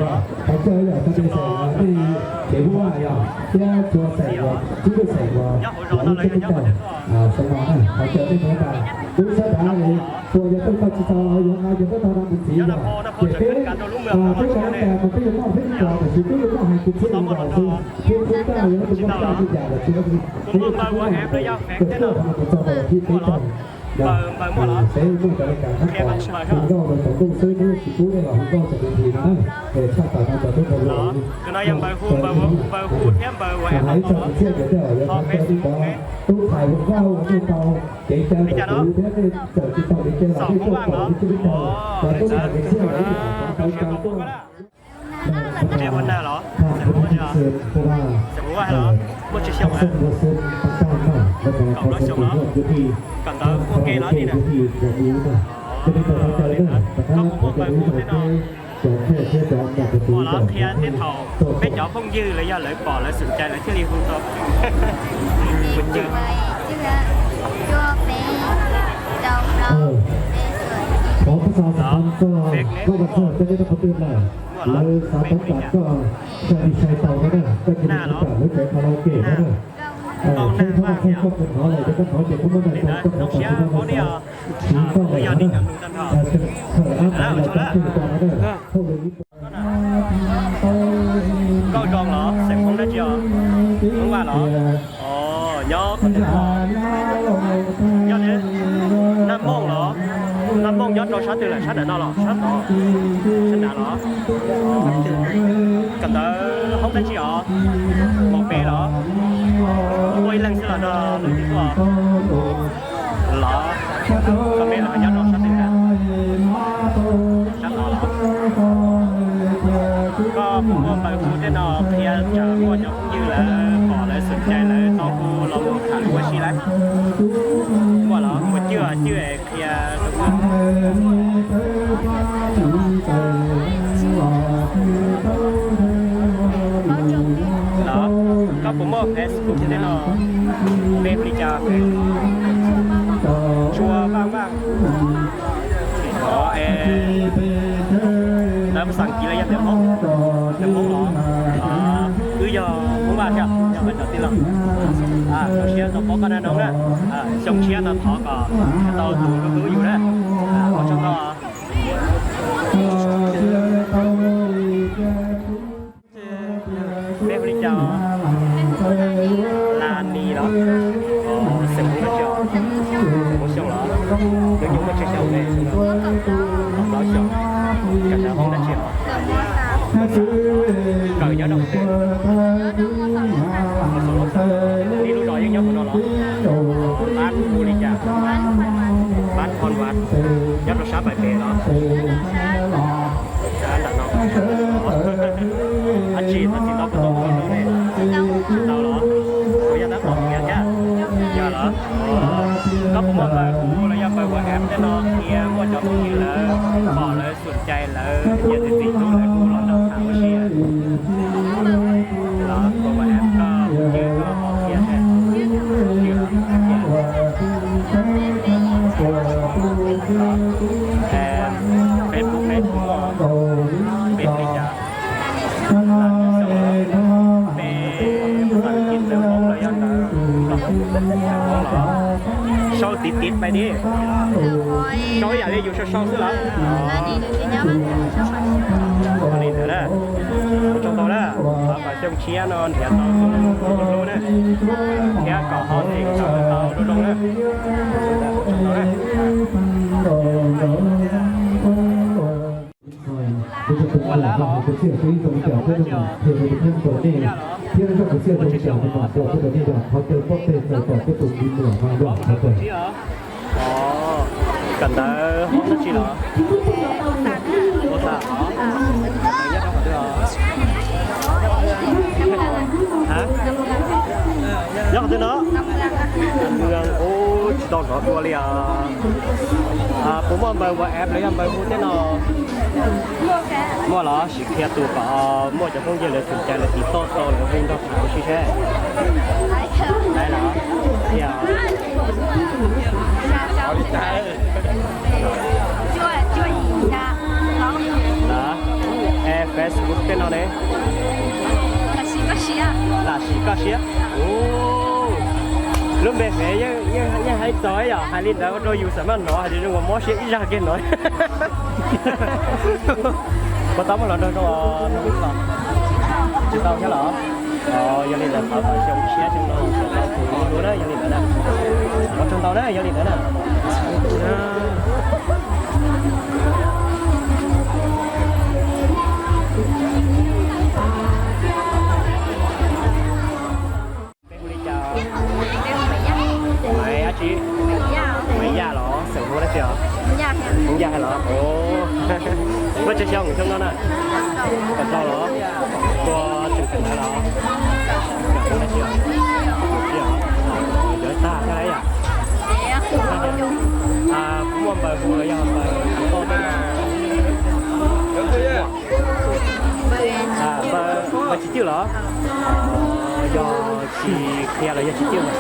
Thov caw yog tau tej xeem nej kev hu vaj yog thiab txhua xeem uas tib lub xeem uas yog lub teb teb chaws sawv no na, thov caw nej hu vaj. Lub sab tav txhua yog tuaj tau tsis tau los yuav nqa yog tuaj tau no mus txiv yog ces peb peb cov neeg tas mas peb yuav noj peb ib cos tiam sis peb yuav noj hais kwv txhiaj los xwb thiab peb taj yuav tus noj taj tej yam los tsis peb yuav tsis pub tau tus txog tau los thib peb caug. Xeev muaj cov li cas hab pom hu nkauj rau tsaus ntuj xwb, neb tsis pub nej los hu nkauj tsaus ntuj ntsis no na, es tshaj tawm no cov tub rau luag hais ib txog kwv txhiaj ces tej zaum yuav tau caw nej cov tub thais hu nkauj ua nej tau kev caw tawm kuv thiab nej txawm tsis tau kev caw los nej tuaj pom nej cov tub thais cov tub thais kwv txhiaj los nej tau caw tuaj. Muaj tsis xyoo, kaum plaub xyoo los, kom ntawd puag ke los ne. Koj puas muaj npawg hu tej no? Ua los qhia tej thaum peb cov phooj ywg los yog lawv pom lawv xum cai lawv thiaj li hu tau. Thov peb xav txog koj, koj txog cov nej tau qhov twg lawm, lawv xav tau koj sai li sai tau no na, koj cia li tawm lub tsev karaoke no na. Seb thov koj txog koj tus hnov lawm ces koj hnov ces koj muab naj tso koj hnov tas tsis tau no xav siv koj lawm no na. Thawm ab taiv los cov twg tso no na. Nkauj Zoo los xeem Hmoob dab tsi os? Hmoob Vaj los? Nyob qhov twg? Nyob Naj Mooj los? Naj Mooj nyob rau sab twg lawm, sab nram no los sab tod? Sab nram los? Kawm ntawv hoob dab tsi os? Mos peb los? Muaj ib leeg xwb los no lub twg tuaj? Los, koj peb los nyob rau sab twg na? Sab tod los? Koj puas muaj npawg hu tej no qhia tsam muaj cov phooj ywg lawv pom lawv xum cai lawv tau hu los mus tham lus ua si lawm? Muaj los? Puas cwj cwj qhia rau kuv. Los, koj puas muaj Facebook tej no? Peb hu li cas? Tshua Vaj Vaj. Lawv xas kiv los yog tias Hmoob, tias Hmoob los? Wb yog Hmoob Vaj thiab, yog Vaj cov tij laug. Zoo siab tau pom koj na Noog na. Xyoo tshiab no thov kom tau tus hlub hlub yus na. Ua tsaug ntau. Peb hu li cas? Las Nis los? Xeem Hmoob dab tsi? Xeem Hmoob Xyooj los? Hnub nyoog muaj tsawg xyoo ne? Kaum plaub xyoo. Kawm ntawv hoob dab tsi os? Kawm nyob rau qhov twg? Ib lub zos yeej nyob hauv no los? Pab hu li cas? Pab Thon Vaj. Nyob rau sab Pais Pes los? Dab tsi tau txiv tau koj tau hu lub ne? Tsis tau los? Kuv yog tab tom qhia thiab. Yog los? Koj puas muaj npawg hu los yog npawg WhatsApp tej no qhia muaj cov phooj ywg lawv pom lawv xum cai lawv nyiam txiv txiv tub lawv hu los nrog tham ua si? Los koj WhatsApp koj cwj koj qhov qhia thiab. Facebook, Facebook, peb li cas? Peb xav kis ntawv Hmoob los yog ntawv Hmoob los? Sau tiv tiv pais di. Sau ib yam li yus sau sau xwb los? Li ntawd na. Ua tsaug ntau na. Thov kom xyoo tshiab no nrhiav tau tus hlub na, thiab kom ho xeem tau zoo zoo na. Ua lab los? Thiab zaj kwv txhiaj zoo li cas kuj rau kuv cov me nyuam thiab rau tus kheej rau nej yog qhov chaw poj tej txawm kom kuj tus me nyuam mas yog qhov chaw. Kawm ntawv hoob dab tsi los? Ua xav os. Nyob qhov twg os? Ha? Nyob qhov twg no? Ub, tsis tau hnov dua li os. Puas muaj npawg WhatsApp los yog npawg hu tej no? Muaj los sim qhia tus kom muaj cov phooj ywg lawv xum cai lawv tiv toj tau lawv hu nrog tham ua si seb. Laiv los? Tiag. Laiv. Es Facebook Koj siab. Lub npe Fev yeej hais txog yom, hais li ntawd ua rau yus xam maj hnov hais tias zoo uas mob siab ib zaj kiag no. Puas tau muaj hluas nraug zoo os? Tsis tau thiab los? Yog li ntawd thov kom xyoo tshiab xyoo no yus tau tus hlub na, yog li ntawd na. Ua tsaug ntau na, yog li ntawd na. Peb hu li cas? Maiv dab tsi? Maiv Yaj los? Xeem Hmoob dab tsi os? Hmoob Yaj hais los? Muaj tsawg xyoo xyoo no na? Kaum rau los? Tua tseem kawm ntawv los? Kawm Hmoob dab tsi os? Yog tag thiab yom? Muaj npaws hu los yog npaws koj tej na? Npaws tsis cwj los? Yog tsis qhia los yog tsis cwj mas?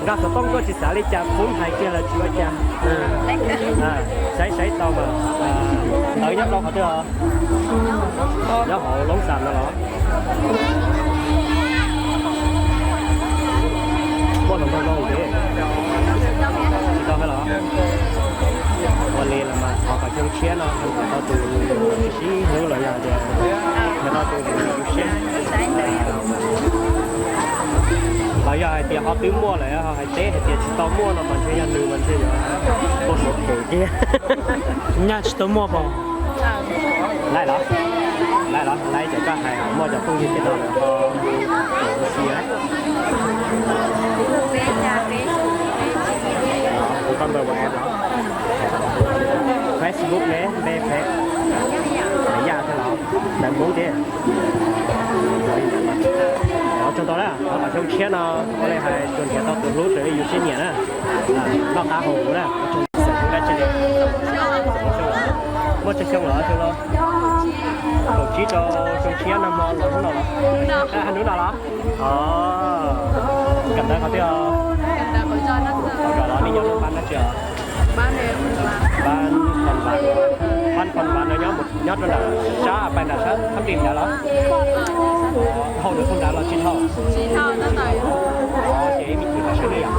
Nqa xov tooj tuaj tsis xav li cas, pub hais kiag los tsis ua cas. Saib saib tau mas. Nyob rau qhov twg os? Nyob hauv Loob Xas no los? Muaj hluas nraug zoo thiab? Tsis tau thiab los? Ua li los mas thov kom xyoo tshiab no koj tau tus sib hlub los yog tias koj tau tus sib los yog hais tias ho twb muaj lawm ho hais teb hais tias tsis tau muaj no mas ntshe yog nws mas ntshe yuav ua suav phem kiag. Nyaj tsis tau muaj pom. Laiv los? Laiv los? Laiv ces koj hais muaj cov phooj ywg tias no lawm ho ua si lawm. Hu koj npawb WhatsApp los? Facebook ne, npe Fev Yaj thiab los? Ntawv Hmoob thiab. Ua tsaug ntau na, thov kom xyoo tshiab no ua li hais tsuas nrhiav tau tus hlub raws li yus siab nyiam na. Noj qab haus huv na. Xeem Hmoob dab tsi li? Muaj tsawg xyoo los xyoo no? Kaum tsib rau xyoo tshiab nag hmo los hnub no los? Hnub no los? Kawm ntawv qhov twg os? Qhov zos los nej nyob lub npab dab tsi os? Npab Phon Vas. Npab Phon Vas no nyob nyob rau nram sab pais nram sab thab ris ntawd los? Dhau ntawd thauj nrad los tsis dhau? Ces ib me chim pais sawv nej yom?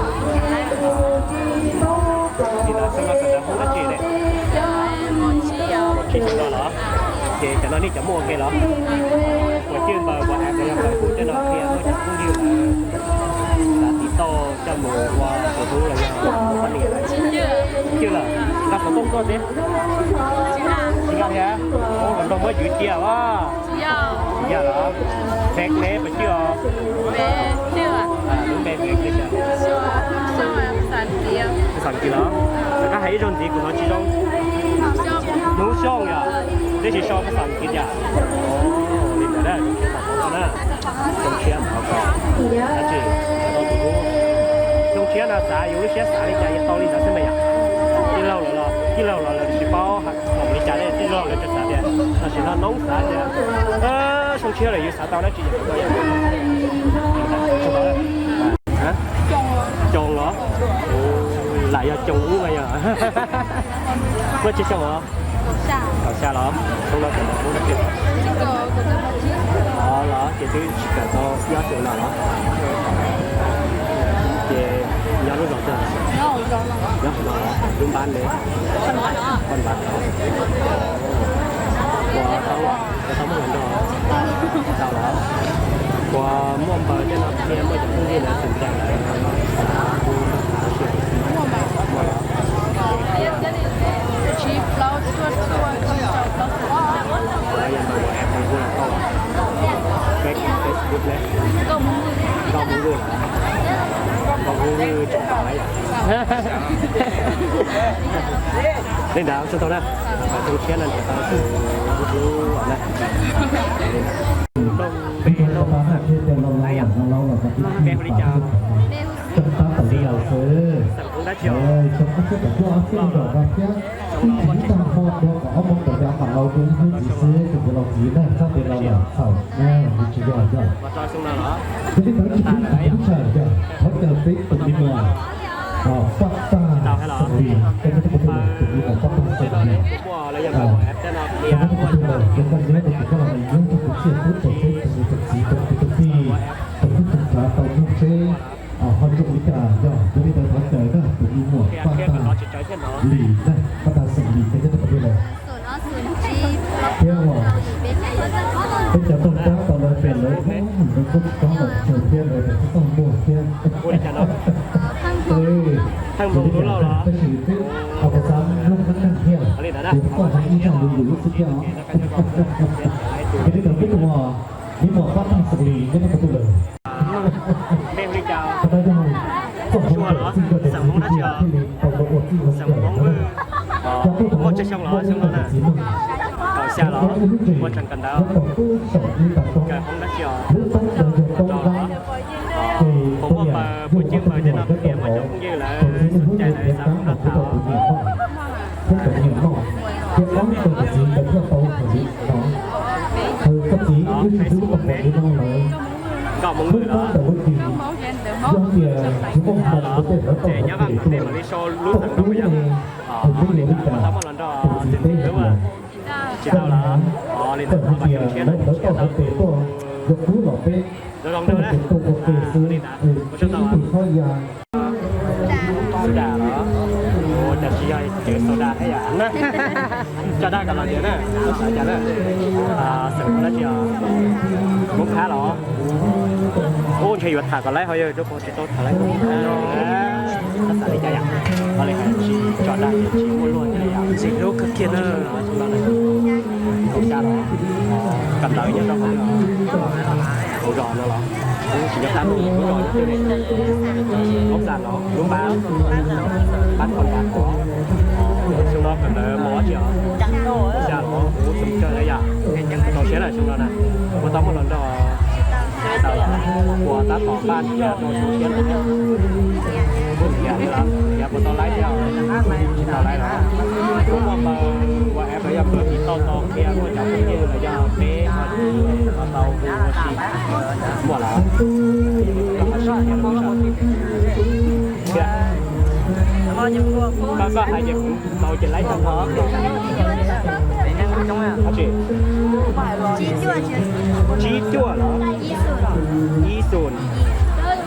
Li ntawd xyoo no kawm ntawv Hmoob dab tsi ne? Tsis xyoo no los? Ces cov no nej cov muaj ua ke los? Puas cwj npawg puas app los yog npawg hu tej no qhia muaj cov phooj ywg lawv xav tiv tauj coj mus ua tus hlub los yog ua poj niam lawm? Cwj lawm. Nqa xov tooj tuaj thiab? Tsis nqa thiab. Ua kom nrog muab yus cia as. Tsis yog los? Fev ne puas cwj os? Lub npe Fev cwj cas? Xeem Kis los? Koj hais ib zaug ntxiv kuv hnov tsis zoo. Hnub Xyooj yom? Tab sis sau Fev Kis cas? Li ntawd na, xyoo tshiab thov kom dab tsi tau tus hlub. Xyoo tshiab no xav yus lub siab xav li cas yuav tau li ntawd xwb mas yom. Tij laug los, tij laug los lawv tsis paub hais li cas li, tij laug lawv tsuas xav tias tam sim no noob xav tias xyoo tshiab lawm yus xav tau dab tsi yom. Coos los? Lam yog coos ub mas yog. Muaj tsawg xyoo os? Kaum xya los? Xyoo no kawm ntawv Hmoob dab tsi? Los ces twb tsis kawm tau ob xyoo no los? Ces nyob lub zos twg? Nyob hauv no los? Lub npab ne? Phon Vas. Puas tau muaj hluas nraug? Tau los? Puas muaj npawg tej no qhia muaj cov phooj ywg lawv tseem ncaim lawv xav hu nrog xav ua si? Muaj los? Yog npawg hu los tau los? Peb Facebook ne? Nkauj Hmoob Vwj los? Nkauj Hmoob Vwj tseem tau lawm yom? Li ntawd tsaug ntau na, xyoo tshiab no nrhiav tau tus hlub os na. Npe hu li cas? Xeem Hmoob dab tsi os? Los los? Ua tso xyoo no los? Tag lawm yom? Tsis tau thiab los? Muaj los yog npawg hu app tej no qhia muaj cov phooj ywg lawv tsis Muam Paj Tag Lis na, Paj Tag Xeem Lis ces nyob rau pem lawm. Thiab uas peb cov nrog rab tau lawv pem lawv, lawv kuj tsis paub lawm thiab, lawv tsis tau muaj thiab. Tab sis twb, kuv xav mloog neej neeg thiab, ces koj hais ib zaj lus lus xwb thiab os. Ces tej zaum peb tus, peb muam Paj Tag Xeem Lis nyob rau pem lawm. Qhov no yog txoj hauv paus txij koj cov txiv kwv tij thiaj li tau los ua txij ua nkawm no. Cov tub thaum ub muaj ib tug txiv neej, cov tub lub ntsej muag tub saum ib tag toob, lub toob ntawd yog toob dab, ces tus niam yug ob tug me nyuam nyob rau hauv, tus txiv neej hlub nws nrhiav qab mus kuv rau tus niam noj, thiab tus niam noj, thiab ob tug tus txiv ntawd thiaj tau hais li no. Hawm, koj txiv wb sib hlub tau npaum li no lawm, hlub tau ntawm lub tis, yog tias tsis muaj hmoo kuv tej hlawv tau hlawv pem tuaj, tuaj pub ne, es peb yuav li cas? Tus txiv teb hais tias, koj niam, txawm hais tias lawv hlawv tau hlawv pem tuaj, yuav pub los peb, peb ces tuaj ua ke xwb, peb ib tug txhob ya. Soda los? Ua cas tsis yog cov soda thiab yom? Coj dab kom los ntawd na, xav cas na. Xeem Hmoob dab tsi os? Hmoob Thab los? Ub, ntshe yuav tham kom laib ho yog rau qhov tsis tau tham laib Hmoob Thab. Xav li cas yom? Ho li hais tsis tso dag ces tsis muaj luag thiab yom? Tsis hlub kawg kiag na. Kaum xya los? Kawm ntawv nyob rau hauv, hauv zos no los? Kuv tsis nco qab lub zos no xwb li. Kaum xya los? Lub npab, npab thoj npab thov. Xyoo no kawm ntawv mos dab tsi os? Kaum xya los? Kuv txom kawg li yom. Tau siab lawm xyoo no na. Puas tau muaj hluas nraug? Puas tab tom npaj nrhiav rau xyoo tshiab no thiab? Kuj nrhiav li los nrhiav puas tau laib thiab? Tsis tau laib los? Kuj muaj npawb ua app los yog npawb tim toj tau qhia muaj cov phooj ywg los yog peb ho tsis tau hu ua si. Muaj los? Koj hais sib thiab los? Koj hais ces kuv tau ces laib tau. Dab tsi? Tsib cuaj los? Ib xus,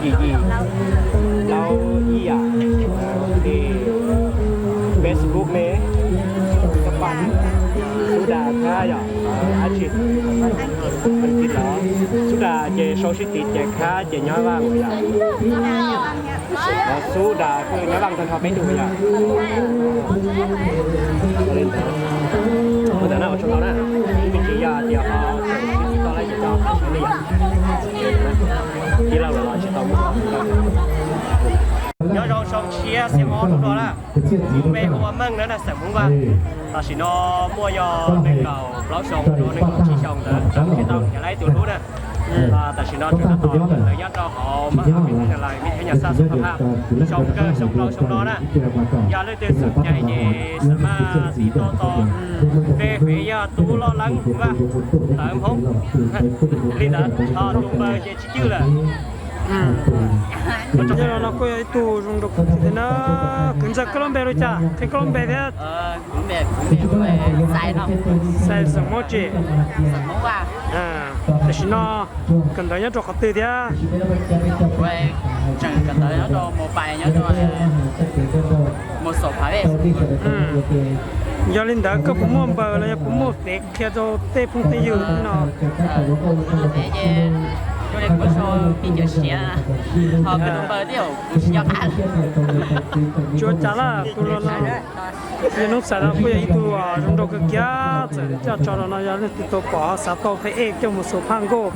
yim yim, plaub ib yam. Facebook ne? Xub Das Thab yom? Dab tsi? Xub Das ces sau sib tiv ces Khab ces nyob Vaj yom? Xub Das kuj nyob Vaj nrog nrog peb tug yom? Ua ntawd na, ua tsaug ntau na. Ib me ntsis yog tias ho txawm sib txib tau laib ces coj qab siab li yom. Ib lauj los tsis tau mus. Nyob zoo xyoo tshiab xiab ob hnub no na. Kuv peb hu ua Meej na, xeem Hmoob Vaj. Tam sim no muaj yog nees nkaum plaub xyoo rau nees nkaum tsib xyoo ntawd, tseem tsis tau nrhiav laib tus hlub na. Tam sim no tseem tab tom kawm ntawv nyob rau hauv mab has vib thab nyas lais vib thab nyas xab xub thab phaj. Xyoo kawg xyoo laus xyoo no na, yog leej twg xom cai ces xav maj tiv toj tau. Peb fev yog Tub Loj Leeb Vaj, tawv Hmoob. Li ntawd ho tus npawb ces tsis cwj lawm. Nyob no kuj yog ib tug zoo nraug kawg thiab na, kwv ntxawg koj lub npe li cas, qhia koj lub npe thiab. Xais xeem Hmoob tsi? Tam sim no kawm ntawv nyob rau qhov twg thiab? Yog li ntawd koj puas muaj npawg los yog puas muaj fev qhia rau tej phooj tej ywg no? Tsuav cas lawm tus los no, yog hnub xaim los kuj yog ib tug zoo nraug kawg kiag, txawm coj tso los no yog leej twg tau pom xav tau pheej coj mus xus phaj nkauj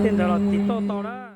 tej ntawd los tiv toj tau na.